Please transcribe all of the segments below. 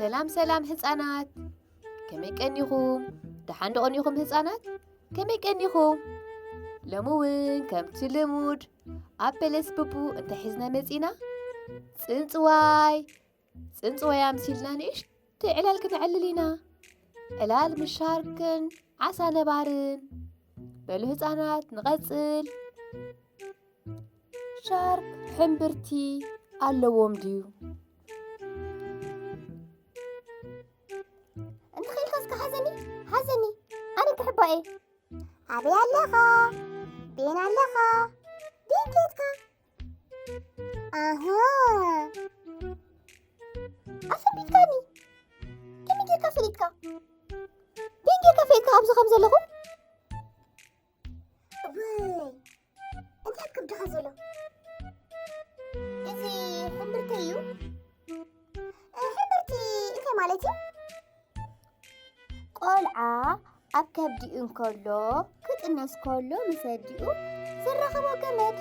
ሰላም ሰላም ህፃናት፣ ከመይ ቀኒኹም? ደሓን ዶ ቀኒኹም ህፃናት? ከመይ ቀኒኹም? ሎሚ እውን ከምቲ ልሙድ ኣብ በለስ ብቡ እንተሒዝና መፂና። ፅንፅዋይ፣ ፅንፅዋይ ኣምሲልና ንእሽተይ ዕላል ክነዕልል ኢና። ዕላል ምስ ሻርክን ዓሳ ነባርን። በሉ ህፃናት ንቐፅል። ሻርክ ሕምብርቲ ኣለዎም ድዩ? እንተኺኢልካ እስከ ሓዘኒ፣ ሓዘኒ፣ ኣነ ክሕባኤ። ኣበይ ኣለኻ? ቤን ኣለኻ? ቤን ኬትካ? ኣሃ፣ ኣፈቢትካኒ። ከመይ ጌርካ ፈሊጥካ? ቤን ጌርካ ፈሊጥካ ኣብዚ ከም ዘለኹ? እወይ፣ እንታይ ኣብ ከብድኻ ዘሎ? እዚ ሕምብርተይ እዩ። እ፣ ሕምብርቲ እንታይ ማለት እዩ? ቆልዓ ኣብ ከብዲ እንከሎ፣ ክጥነስ ከሎ ምስ ኣዲኡ ዝራኸቦ ገመድ፣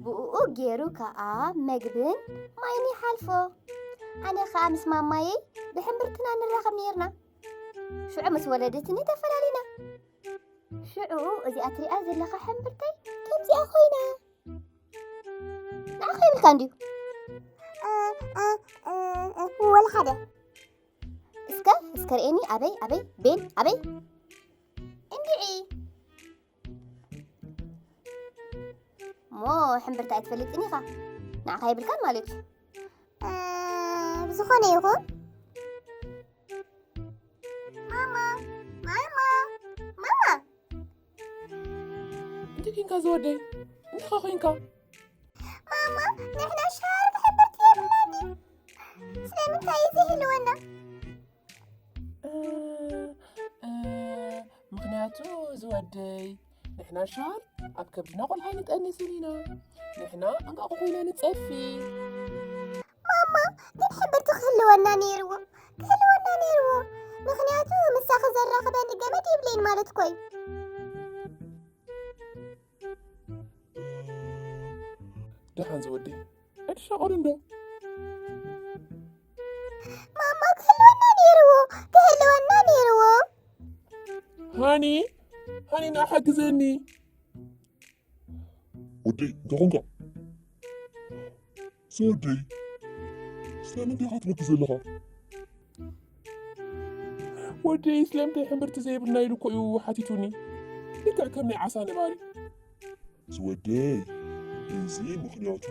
ብእኡ ገይሩ ከኣ መግብን ማይን ይሓልፎ። ኣነ ከኣ ምስ ማማየይ ብሕምብርትና ንራኸብ ነይርና። ሽዑ ምስ ወለደትኒ ተፈላሊና። ሽዑ እዚኣ ትሪኣ ዘለኻ ሕምብርተይ ከምዚኣ ኮይና። ንዓኻ ይብልካ እንድዩ። እ፣ እ፣ እ፣ እ፣ ወላ ሓደ። እስከ፣ እስከ ርእየኒ፣ ኣበይ፣ ኣበይ፣ ቤን፣ ኣበይ? እንድዒ። እሞ ሕምብርቲ ኣይትፈልጥን ኢኻ። ንዓኻ ይብልካን ማለት እዩ። እ፣ ብዝኾነ ይኹን። ማማ፣ ማማ፣ ማማ። እንታይ ኮንካ ዝወደይ? እንታይ ኮንካ? ማማ፣ ንሕና ሻርክ ሕምብርቲ የብልናን እዩ። ስለምንታይ እዩ ዘይህልወና? እ፣ እ፣ ምኽንያቱ ዝወደይ፣ ንሕና ሻርክ ኣብ ከብድና ቆልዓ ኣይንጠንስን ኢና። ንሕና እንቋቑሖ ኢና ንጸፊ። ማማ፣ ግን ሕምብርቲ ክህልወና ነይርዎ፣ ክህልወና ነይርዎ። ምኽንያቱ ምሳኺ ዘራኽበኒ ገመድ የብለይን ማለት እኮ እዩ። ደሓን ዝወደይ፣ ኣይትሻቐሉ እንዶ። ማማ፣ ክህልወና ነይርዎ፣ ክህልወና ነይርዎ። ሃኒ፣ ሃኒ፣ ንዓ ሓግዘኒ። ወደይ፣ እንታይ ኾንካ? ዝወደይ፣ ስለምንታይ ኢኻ ትበኪ ዘለኻ? ወደይ፣ ስለምንታይ ሕምብርቲ ዘይብልና ኢሉ እኮ እዩ ሓቲቱኒ። ልክዕ ከም ናይ ዓሳ ነባሪ። ዝወደይ፣ እዚ ምኽንያቱ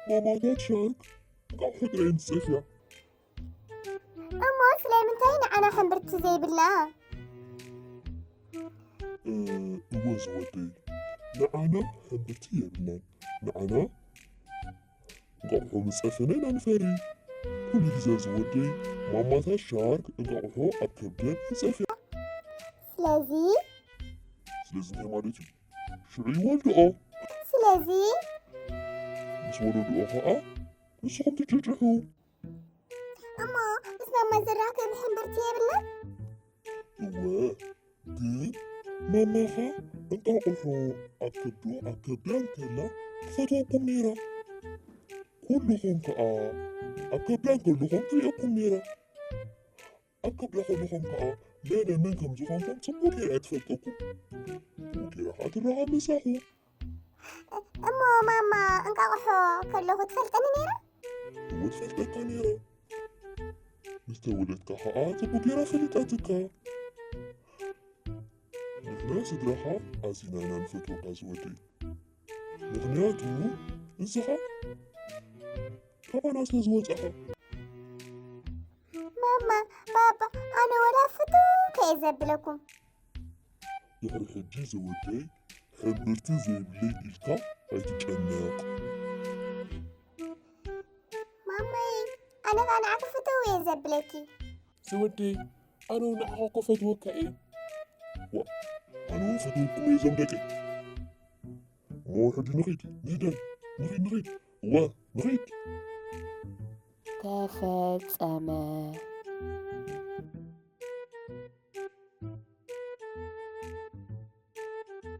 ማማታት ሻርክ እንቋቑሖ ጥራይ እየን ዝጸፍያ። እሞ ስለምንታይ ንዓና ሕምብርቲ ዘይብልና? እ፣ እወ ዝወደይ፣ ንዓና ሕምብርቲ የብልናን። ንዓና እንቋቑሖ ምስ ጸፈና ኢና ንፈሪ። ኩሉ ግዜ ዝወደይ፣ ማማታት ሻርክ እንቋቑሖ ኣብ ከብደን ይጸፍያ። ስለዚ? ስለዚ እንታይ ማለት እዩ? ሽዑ ይወልድኦ። ስለዚ? ምስ ወለድኦ ኸኣ ንስኹም ትጭጭሑ። እሞ ምስ ማማ ዝራኸብ ሕምብርቲ የብልናን? እወ፣ ግን ማማኻ እንቋቑሖ ኣብ ከብዶ፣ ኣብ ከብዳ እንከላ ትፈትወኩም ነይራ። ኩልኹም ከኣ ኣብ ከብዳ እንከለኹም ትሪኤኩም ነይራ። ኣብ ከብዳ ከለኹም ከኣ ለለ መን ከም ዝኾንኩም ጽቡቕ ጌራ እያ ትፈልጠኩም። ጽቡቕ ጌራ ከኣ ትራኸብ ምሳኹም። እሞ ማማ እንቋቑሖ ከለኹ ትፈልጠኒ ነይራ? እወ ትፈልጠካ ነይራ። ምስ ተወለድካ ከኣ ጽቡቕ ጌራ ፈሊጣትካ። ንሕና ስድራኻ ኣዚና ኢና ንፈትወካ ዝወደይ። ምኽንያቱ ንስኻ ካባና ስለ ዝወጻኻ። ማማ፣ ባባ፣ ኣነ ወላ ፍቱው ከየ ዘብለኩም። ድሕሪ ሕጂ ዝወደይ ሕምብርቲ ዘይብለይ ኢልካ ኣይትጨነቕ። ማማይ፣ ኣነ ኸኣ ንዓኺ ፍትው እየ ዘብለኪ። ዝወደይ፣ ኣነ እውን ንዓኻ እኮ ፈትወካ እየ። ዋ፣ ኣነ እውን ፈትወኩም እየ ዞም ደቀይ። እሞ ሕጂ ንኺድ፣ ንስደድ፣ ንኺድ፣ ንኺድ። እወ፣ ንኺድ። ተፈጸመ።